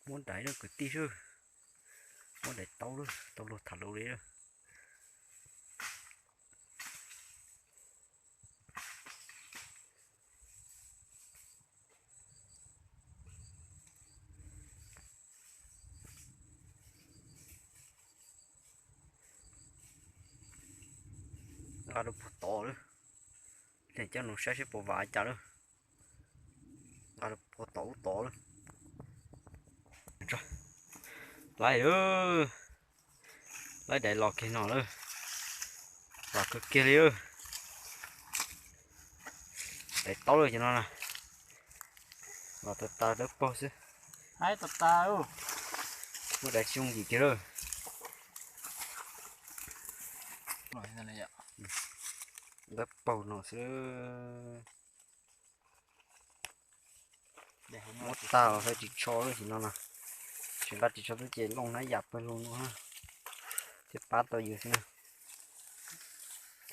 Muab daiv lawm kwv tij lawm, muab daiv taub lawm, tau luag tham lus li lawm. Nqa rau puag tod lawm, nej coj nug saib seb puas vam cas lawm. Nqa rau puag tod ub tod lawm. Laib lawm, laib daiv los kiag no lawm, vam kawg kiag li. Daiv taub lawm cov no na, los tas tas dawb paug xwb. Muab daiv tsis zoo yim kiag lawm. Dawb paug no xwb. Muab tag los xav tsis tsho lawm sim no na. Tsis nqa ris tsho xwb ces looj hnab yam pawg lug no thiaj pab tau yus xwb na.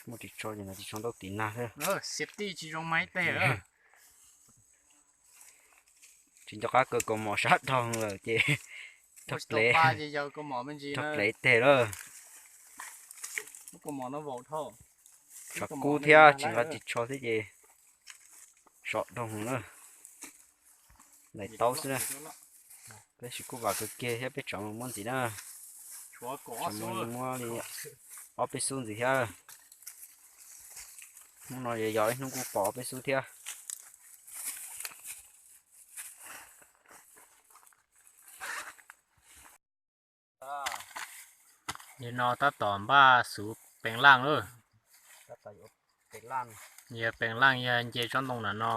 Muaj ris tsho ces nqa ris tsho ntaub tiv nag xwb. Xiv tij tsis zoo mas ib teg. Tsis nco qab kaw kaus mom sab dhau lawm ces rog plev, rog plev teg lawm. Tshav kub thiab tsis nqa ris tsho thiab ces sov dhau na. Daiv taub xwb na. Tab sis kuj vam kawg kiag thiab peb tsam mus muab ntxiv na. Tsam mus muab li ob peb xub ntxiv thiab. Hnub no yog ib hnub kuj pom ob peb xub thiab. Nim no tab tom npaj xuv pees laj lawm. Yog pees laj yog nce tsob ntoo na no,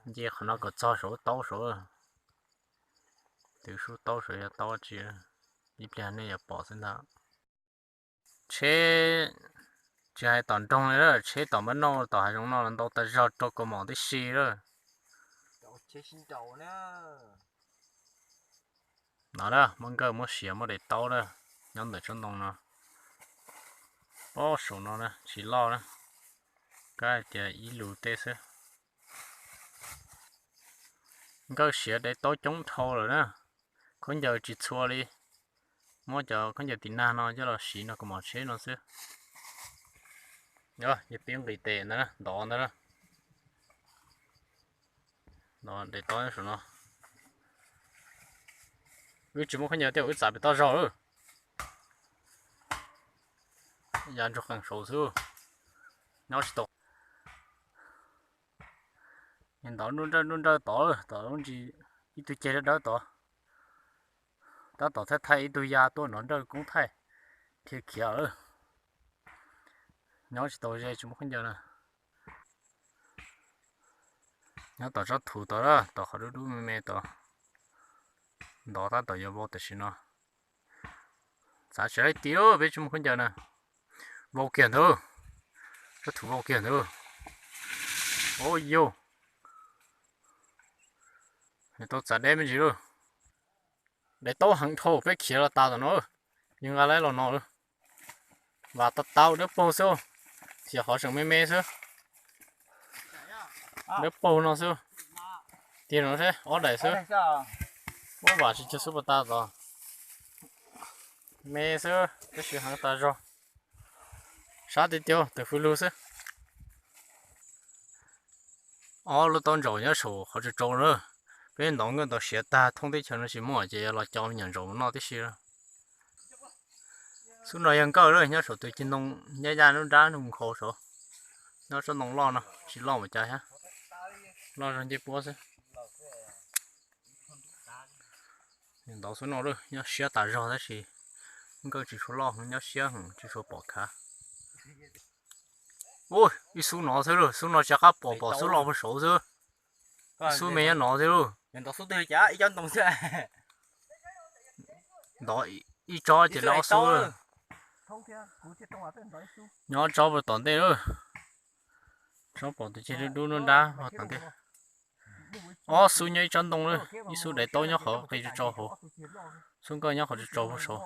nce qhov no kom txog saum taub saud. Twv sub taub saud yog taub tsi, ib pliag nej yuav pom xwb ntag. Tsheb tsis hais tom nroog li, tsheb tom npab noj tom hav zoov no los ntau tas zog raug kaus mom tib si lawm. No na, muab nkawj muab siav muab daim taub na, nyob ntawm tsob ntoo no. Pob saum no na tsis loj na, kab tias ib lus tej xwb. Nkawj siav daim taub coob dhau lawm na, khaub ncaws tsis txhua li. Muab cov khaub ncaws tiv nag no coj los siv no kaus mom tsheb no xwb. Yog pib nqis tes ntawd na, ntov ntawd na. Ntov daim taub saum no. Wb tsis muaj khaub ncaws thiab, wb txav pem toj zog lawm. Ya ntsuag qees saud xwb, nyob tsis tau. Ntov nruj nrawj nruj nrawj tod, tom lub ntsis ib tug ceg dawb dawb tod. Tab tom thaij thaij ib tug ya tuaj nov nrawj koob thaij, khiav khiav lawm. Nyob tsis tau ze tsis muaj khaub ncaws na. Nyob tom tsob thuv tod, tom qhov dub dub me me tod. Ntov tab tom yuav vau tam sim no. Txav tsis laib ti lawm, peb tsis muaj khaub ncaws na. Vau kiag ntawd, tsob thuv vau kiag ntawd. Ua yau, tau txav deb me ntsis lawm. Daim taub heev dhau peb khiav los tas tom no, yus nqa laib los no lawm. Vam tau tau dawb paug xwb, xyov qhov tseem me me xwb. Dawb paug no xwb. Tiag no seb ob daim xwb. Ub, vam tsis cuag xub pas tas tod. Me xwb tab sis heev tas zog. Sab tiag tiag tawm fwj lug xwb. Ob lub taub ntsaum nyob saum qhov tsaus tsaus na. Peb ntov nkawj ntov siav tag thoob teb chaws no tsis muaj ces yog los co me nyuam ntsaum mus noj tib si. Xub no yog nkawj lawm, nyob saum tus ceg ntoo, nyob yaj nruab nrab nug nkhaus saud. Nyob tsob ntoo loj no tsis loj npaum cas thiab, loj zog ncej puab xwb. Ntov xub no lawm, nyob siab tas zog tab sis nkawj tsis tshua loj, nyob siab heev tsis tshua pom khav. Ub, ib xub no xwb lauj, xub no tsis qab pom, pom xub loj puag saud xwb. Ib xub me nyob no xwb lauj. Ntov ib tsob ces lawv ob xub. Nyob tsob puag tom ntej lawm. Tsob pom tus ceg dub dub nruab nrab puag tom ntej. Ob xub nyob ib tsob ntoo lawm, ib xub daim taub nyob qhov qis tsaus tsaus hauv. Xub nkawj nyob qhov tsaus tsaus puag saud.